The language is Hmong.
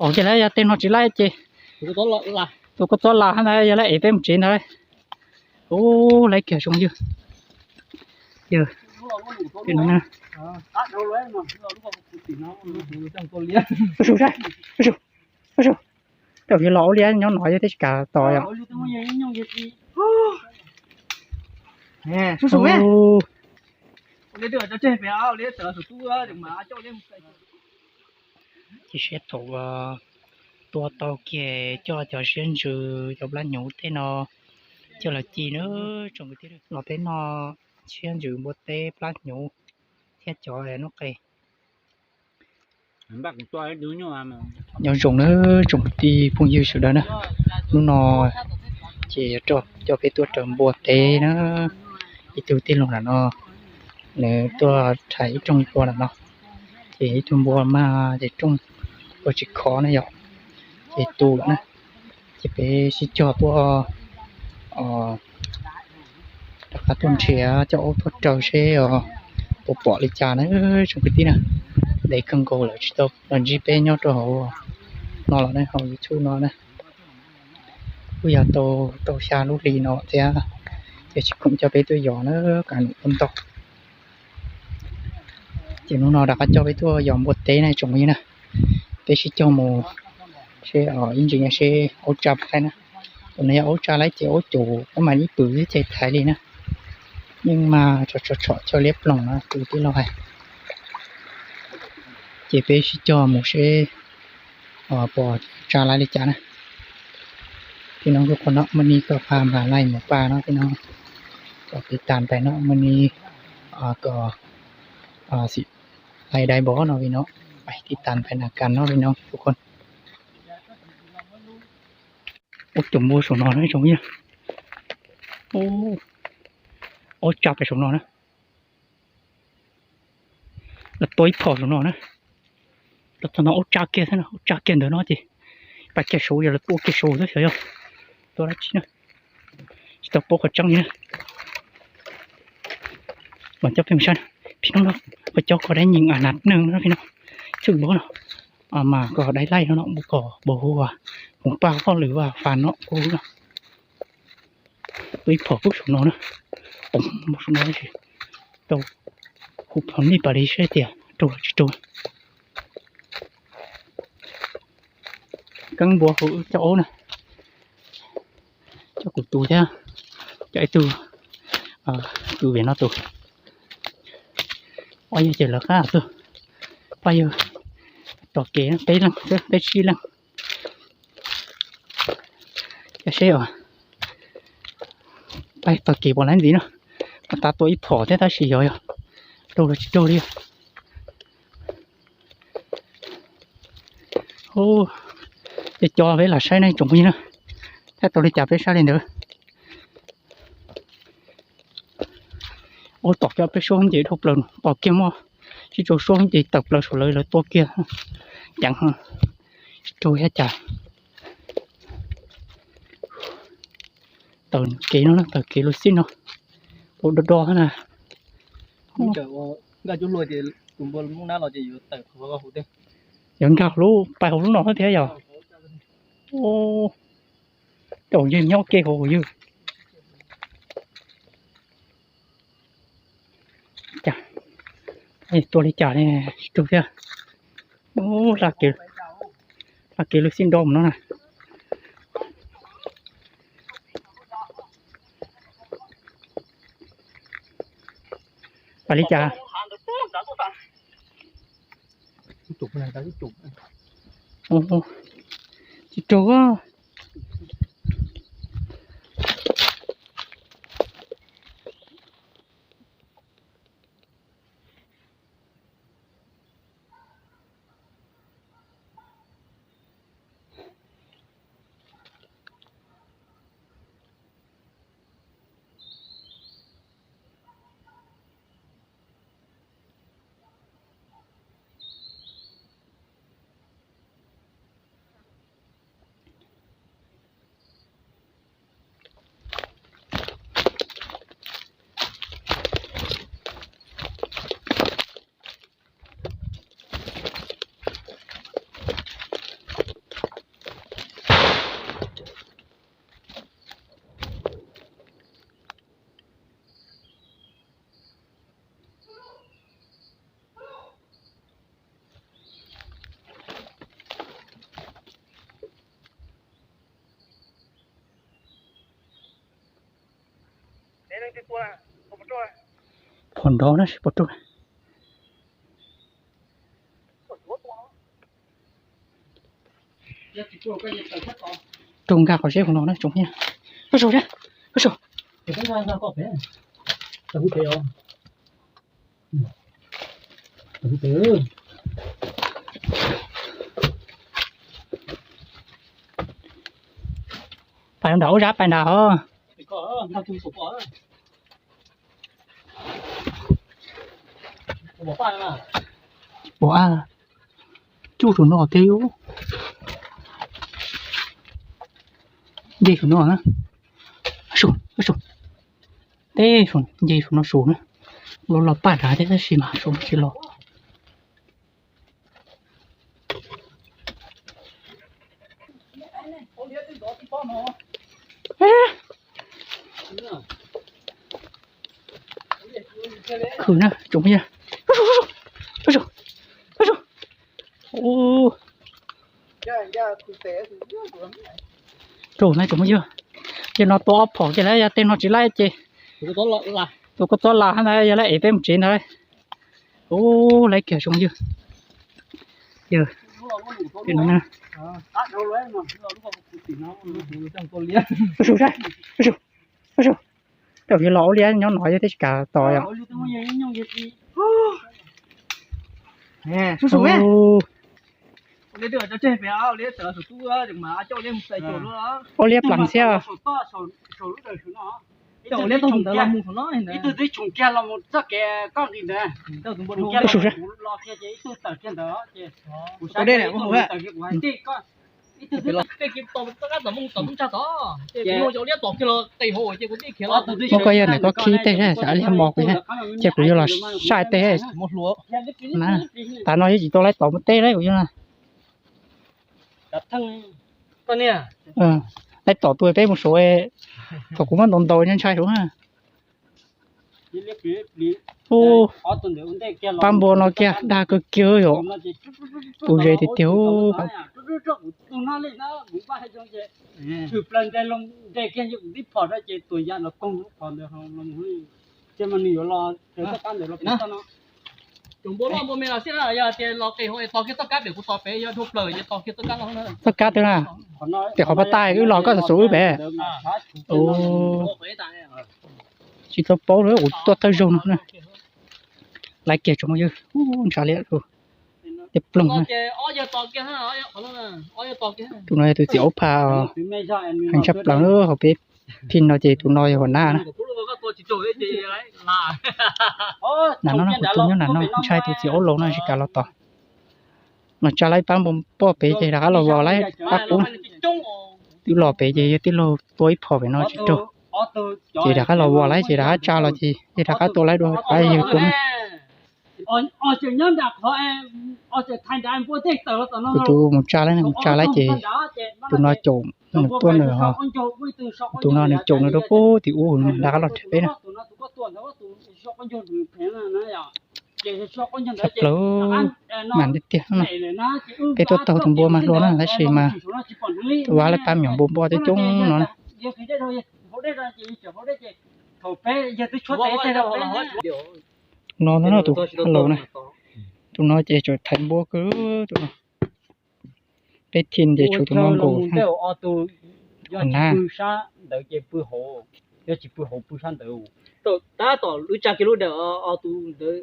Ov, ces lawv yog tej no tsis laib ces tus koj txob las ntawd yog lawv ev peb mus tsev ntag. Ub, laib kiag zoo yog, yog, ub, ub, ub, ub, los ua liab nyob no yog tej tsis kam tos yom. Ces siab thaum tua tau kiag coj cov siab ntsws cov plab hnyuv tej no coj los ci na, tsoom kwv tij, los peb noj siab ntsws npua teb plab hnyuv thiab cov noob qes. Nyob zoo na tsoom kwv tij phooj ywg sawv daws na, hnub no ces yuav coj peb tuaj raws npua teb na. Ib tug tij laug nram no, nws tuaj rhais ib rooj npua nram no, ces ib tug npua mas ces rooj ua tsis khov na yom, ces tu lawm na. Ces peb sib cog tuaj rov qab tuaj nrhiav coj aub tuaj raws seb puas pom li cas na tsoom kwv tij na. Ntev kawg nkaus lawm tsis tau los ntsib peb nyob rau hauv no los ne, hauv YouTube no na. Kuj yog tau, tau xya lub hli no thiab, ces tsis khoom coj peb tuaj yos na, kam num ua ntau. Ces hnub no rov qab coj peb tuaj yos npua teb na tsoom kwv tij na. Peb sib cog mus seb ib ntsis seb aub tsa puas laib na. Tus no yog aub tsa laib ces aub caum aub mas ib pwm xwb ces thaiv li na. Yeej mas tsom tsom tsom chaw liab ploog na tus tij laug hais. Ces peb sib cog mus seb puas tsa laib li cas na. Tij laug lub qhov no muaj ni koj pab npam laij mus pab no tij laug, kom tiv tas pais no muaj ni kom xim laij dai npov no vi no, pais tiv tas pais nas kas no vi no tus qhov. Ub, cov npua saum no na tsoom kwv tij. Aub tsa pem saum no na. Lawv tua ib phom saum no na. Lawv txog no aub tsa kiag xwb na, aub tsa kiag ntawd no ces pais kiag saud, yog lawv tua kiag saud xwb xyov yog tua dab tsi na. Tsis tau paub qhov tseeb li na. Mas coj peb mus saib, phim no no, koj cov koj dab nyeem a nas neeg no phim no, txhwj npov no, mas koj dai laij no no, mus kom npau hu, mus paj hauj lwm vaj fas no hu no. Tua ib phom pub saum no na, poob saum no tsis tau, hu phom nij pas li saib tias raug los tsis raug. Keeb npua hu coj aub na, coj kuv tus thiab, coj ib tug, tus vim no tus, ob yawg ces lawv qab tuaj, pab yawg tos kev peb leeg xwb, peb tsib leeg. Cov seb os, pab tos kev puas laib ntxiv no, mas tas tua ib phom thiab tab sis yog yog raug los tsis raug li. Ces cov peb lam saib nej tsoom phooj ywg na, saib tau li cas peb saib li ntawd. Ua tom cov peb suab ces dhau plaws, pom kiag muaj sib tau suab ces tawm plaws saum lawv, lawv tua kiag ceev, tsis raug thiab cas. Tawm kev no, tawm kev lub xib no, ua do do na. Yuav nkag lub, pais hauv lub no thiab yog. Caum yawg nyob ke hauv yawg. Cas tua li cas ne, tsis raug thiab. Hla kev lub xib nrov mus no na. Pais li cas? Tsis raug. Phom nrov na, sib pom rau. Rau nkag qhov zeb hauv no na tsoom phooj ywg. Ub, ub, ub. Pais nram ub zab pais nram os. Ua, cub saum no thiab. Nce saum no na. Teb nce saum no saud na. Los los paj nrad thiab tab sis mas saud tsis los. Khwv na tsoom phooj ywg. Rau na tsoom phooj ywg, ces no tua ob phom ces lawv yog tej no tsis laib ces tus koj txob las hab ntawd yog lawv ev peb mus tsev ntag. Ub, laib kiag tsoom phooj ywg. Yog, no na. Ub, tej zaum yuav los ua liab nyob no yog tej tsis kam tos yom. Ua liab pleev thiab. Ib tug twb tshoom kiag los mus txoj kev koj nqis ntawd. Ib tug tawm kiag ntawd ces kuv saib ib tug tawm kiag kuv hais tias koj, ib tug twb tawm kiag tom qab tom muj tom muj tshaj tod ces kuv ua liab tom kiag los qis hauv ces kuv tib khiav los. Muab koj yog ntawm koj khib tej xav liab mos kuv thiab, ces kuv yuav los saib tej na. Tav no yeej tsis tau laib tom mus teb lawm kuv yuav na. Laib tom tus peb mus saud, thaum kuv muab ntaus ntaus ntshai saud na. Ub, pab npua no kiag dag kawg kiag yom. Tus ze tiag tiag. Txoj kab twg na? Tias qhov pab tais wb los koj xav xav wb pem. Tsis tau paub li, kuv tuaj thawj zaug no na. Laib kiag tsoom phooj ywg, ntshav liab. Tej ploog na. Tus no yog tus txiv aub pha heev tshaj plaws hauv peb phij no ces tus no yog huas nab na. Nram no tus nyob nram no ntshai tus txiv aub laus no tsis kam los tom. Mas tsa laib pab npua pem ces rov qab los vos laib pab qub. Twb los pem ces yog tij laug tua ib phom pem no tsis raug. Ces rov qab los vos laib ces rov qab tsa los ces yog rov qab tua laib dua rov qab yog tua na. Kuv tus mus tsa laib, mus tsa laib ces tus no caum nws tuaj nws, tus no nws caum nws rau puag tim ub nws rov qab los nrhiav peb na. Tshaj plaws, mas tiag tiag na. Peb tuaj taug tus npua mas hluas na tab sis mas tus vaj laib pab me nyuam npua npua coob coob no na. No no tus laus na, tus no ces tseem thaiv npua kawg tus no. Peb thim ces tshuav tus no nkaus na. Tab tom lub tsa kiag lub dawm o tus ntawd.